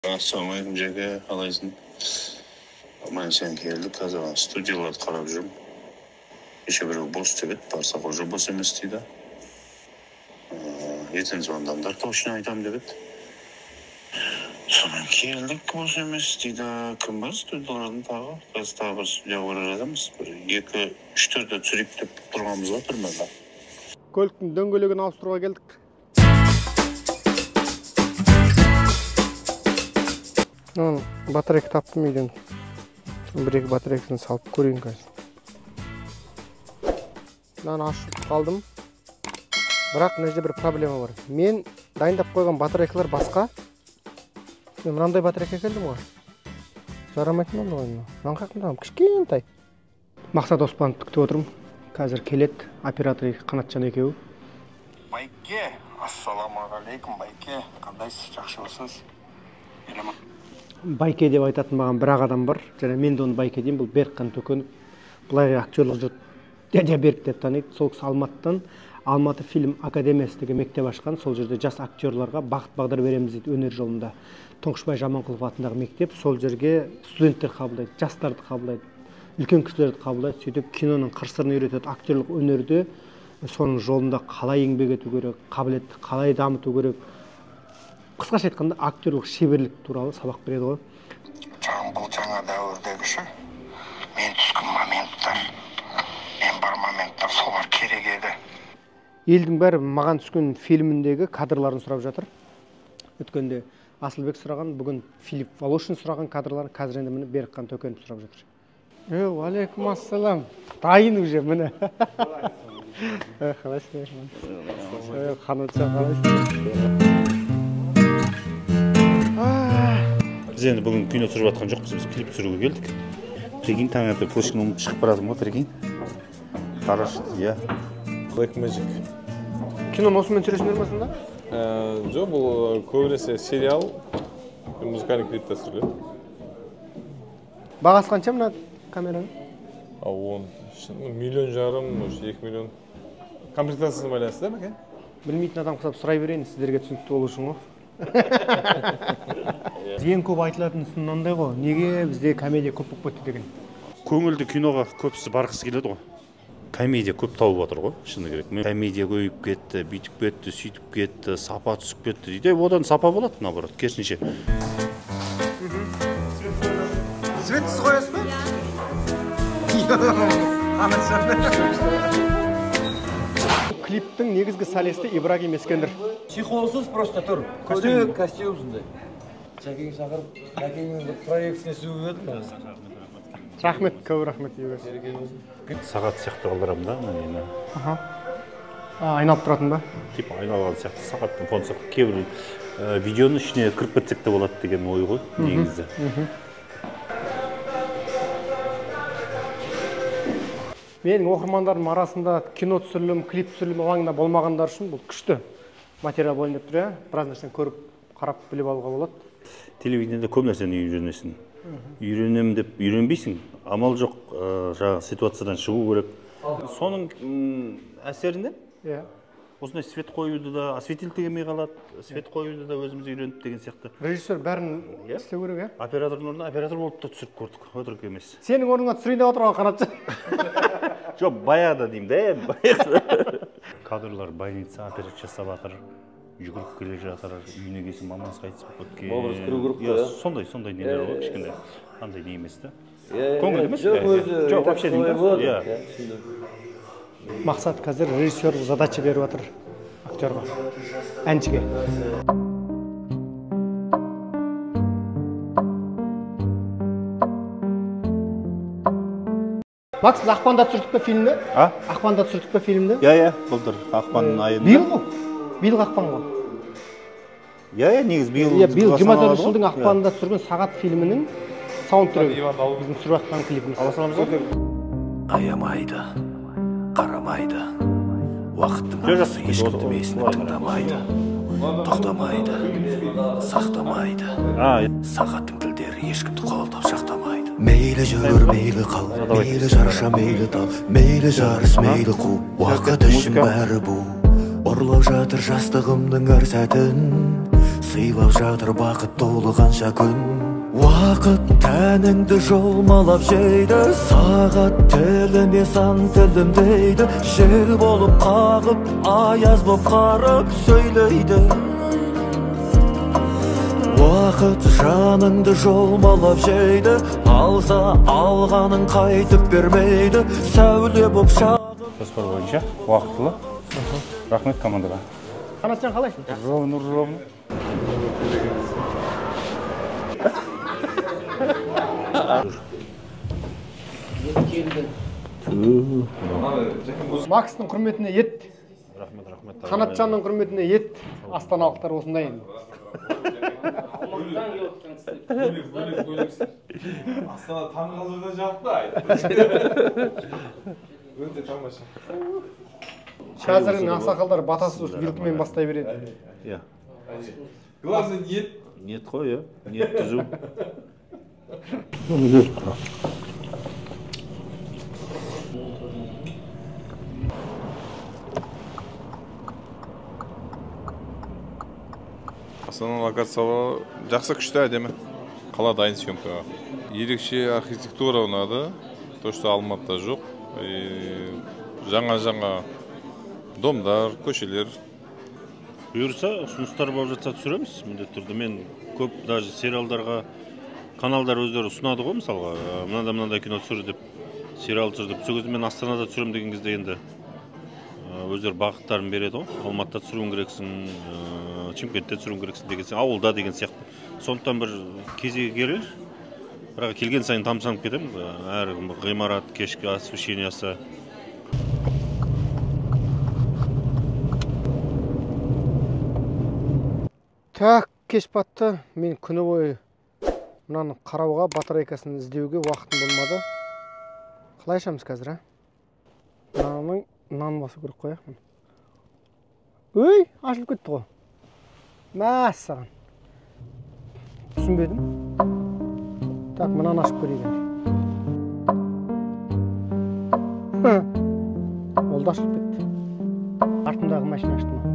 Ассалаумағалейкум, Жәке, қалайсың? Аман есен келдік. Қазір ана студияларды қарап жүрмін. Кеше біреу бос деп еді, барсақ, уже бос емес дейді. Ертең звондаңдар, точно айтамын деп еді. Сонымен келдік, бос емес дейді. Кім бар студиялардың тағы? Қазір тағы бір студияға бара жатырмыз. Бір екі, үш, төртті түсірейік деп тұрғанбыз ғой примерно. Көліктің дөңгелегін ауыстыруға келдік. Мынаны батарейка таптым үйден. Бір екі батарейкасын салып көрейін қазір. Мынаны ашып қалдым. Бірақ мына жерде бір проблема бар. Мен дайындап қойған батарейкалар басқа. Мен мынандай батарейка әкелдім ғой. Жарамайтын болды ғой мынау. Мынаны қаяқтан табамын? Кішкентай. Мақсат Оспановты күтіп отырмын. Қазір келеді оператор Қанатжан екеуі. Байке, ассалаумағалейкум, байке. Қандайсыз, жақсымысыз? Еламан. Байке деп айтатын маған бір ақ адам бар. Және мен де оны байке деймін. Бұл Берікхан Төкенов. Былай актерлық жұрт дядя Берік деп таниды. Сол кісі Алматыдан Алматы фильм академиясы деген мектеп ашқан. Сол жерде жас актерларға бағыт бағдар береміз дейді өнер жолында. Тұңғышбай Жаманқұлов атындағы мектеп. Сол жерге студенттер қабылдайды, жастарды қабылдайды, үлкен кісілерді қабылдайды. Сөйтіп киноның қыр-сырын үйретеді, актерлық өнерді, соның жолында қалай еңбек ету керек, қабілетті қалай дамыту керек. Қысқаша айтқанда, актерлық шеберлік туралы сабақ береді ғой. Бұл жаңа дәуірдегіші мен түскен моменттер, мен бар моменттер, солар керек еді. Елдің бәрі маған түскен фильміндегі кадрларын сұрап жатыр. Өткенде Асылбек сұраған, бүгін Филипп Волошин сұраған кадрларын, қазір енді міне Берікхан Төкенов сұрап жатыр. Уалейкум ассалам. Дайын уже міне. Қалайсың? Қанатжан, қалайсың? Біз енді бүгін кино түсіріп жатқан жоқпыз, біз клип түсіруге келдік. Прикинь, таңертең флешканы ұмытып шығып баратырмын ғой, прикинь. Хорошо, иә. Black Magic. Киноны осымен түсіресіңдер ме сонда? Жоқ, бұл көбінесе сериал, музыкальный клиптер түсіріледі. Бағасы қанша мына камераның? 1,5 миллион, может, 2 миллион. Комплектациясына байланысты, да, бәке? Білмейтін адам құсап сұрай берейін, сіздерге түсінікті болу үшін ғой. Ең көп айтылатын сын мынандай ғой, неге бізде комедия көп болып кетті деген. Көңілді киноға көбісі барғысы келеді ғой. Комедия көп тауып жатыр ғой, шыны керек. Комедия көбейіп кетті, бүйтіп кетті, сөйтіп кетті, сапа түсіп кетті дейді. Одан сапа болады, наоборот, керісінше. Свет сіз қоясыз ба? Клиптің негізгі солисті Ибрагим Ескендір. Чехолсыз просто тұр. Көйлек, костюм сондай. Жәкеңді шақырып, Жәкеңнің бір проектісіне сүйіп едім. Рахмет, көп рахмет. Сағат сияқты қалдырамын да, мына нені. Айналып тұратын ба? Типа айналған сияқты, сағаттың фон сияқты. Кейбір видеоның ішіне кіріп кетсек те болады деген ой ғой, негізі. Менің оқырмандарым арасында кино түсірілім, клип түсірілім алаңында болмағандар үшін бұл күшті материал болайын деп тұр, иә. Біраз нәрсені көріп, қарап, біліп алуға болады. Телевидениеде көп нәрсені үйренесің. Үйренемін деп үйренбейсің, амал жоқ, жаңағы ситуациядан шығу керек. Соның әсерінен осындай свет қоюды да, осветитель келмей қалады, свет қоюды да өзіміз үйреніп деген сияқты. Режиссер бәрін істеу керек, иә? Оператордың орнына оператор болып та түсіріп көрдік, өтірік емес. Сенің орныңа түсірейін деп отыр ғой Қанатжан. Жоқ, баяғыда деймін да, баяғыда. Кадрлар больница операция жасап жатыр, жүгіріп келе жатыр, үйіне келсе мамасы қайтыс болып кеткен. Образ кіру керек қой, иә? Сондай нелер ғой, кішкене. Андай не емес та. Көңіл емес. Жоқ, өзі Жоқ, вообще деймін да. Иә. Мақсат қазір режиссерлік задача беріп жатыр актерға, әншіге. Макс, біз ақпанда түсірдік пе фильмді? А? Ақпанда түсірдік пе фильмді? Иә, иә, былтыр ақпанның айында. Биыл ғой? Биыл ақпан ғой. Иә, иә, негізі биыл. Иә, биыл 24 жылдың ақпанында түсірген Сағат фильмінің саундтрегі. Біздің түсіріп жатқан клипіміз. Ала саламыз ғой. Аямайды, қарамайды. Уақыттың ағысы ешкімді месініп тыңдамайды. Тоқтамайды, сақтамайды. Сағаттың тілдері ешкімді қолдап жақтамайды. Мейлі жүгір, мейлі қал, мейлі шарша, мейлі тал, мейлі жарыс, мейлі қу, уақыт үшін бәрі бу. Ұрлап жатыр жастығымның әр сәтін, Сыйлап жатыр бақыт толы қанша күн. Уақыт тәніңді жұлмалап жейді, сағат тіліме сан тілімдейді. Жел болып қағып, аяз боп қарып сөйлейді. Уақыт жаныңды жұлмалап жейді, алса алғанын қайтып бермейді. Сәуле боп шағып. Жоспар бойынша уақытылы. Рахмет командаға. Қанатжан қалай? Ровно, ровно. Макстың құрметіне ет. Рахмет, рахмет. Қанатжанның құрметіне ет. Астаналықтар осындай енді. Астана таңғалудан жалықты. Өте тамаша. Қазіргі ақсақалдар батасыз вилкімен бастай береді. Иә. Главное ниет. Ниет қой, иә. Ниет түзу. Астана локациялары жақсы, күшті, әдемі. Қала дайын съемкаға. Ерекше архитектура ұнады. То, что Алматыда жоқ. Жаңа-жаңа домдар, көшелер. Бұйырса, ұсыныстар болып жатса түсіреміз. Міндетті түрде мен көп даже сериалдарға каналдар өздері ұсынады ғой, мысалға, мынандай кино түсір деп, сериал түсір деп. Сол кезде мен Астанада түсірем деген кезде енді өздері бағыттарын береді ғой. Алматыда түсіруің керексің, Шымкентте түсіруің керексің деген сияқты, ауылда деген сияқты. Сондықтан бір кезегі келер. Бірақ келген сайын тамсанып кетемін. Әр ғимарат, кешкі освещениесі. Так, кеш батты. Мен күні бойы мынаны қарауға, батарейкасын іздеуге уақытым болмады. Қалай ашамыз қазір, а? Мынаның мынаны басу керек қой, а? Өй, ашылып кетті ғой. Мәссаған. Түсінбедім. Так, мынаны ашып көрейік енді. Ол да ашылып кетті. Артымдағы машина ашты ма?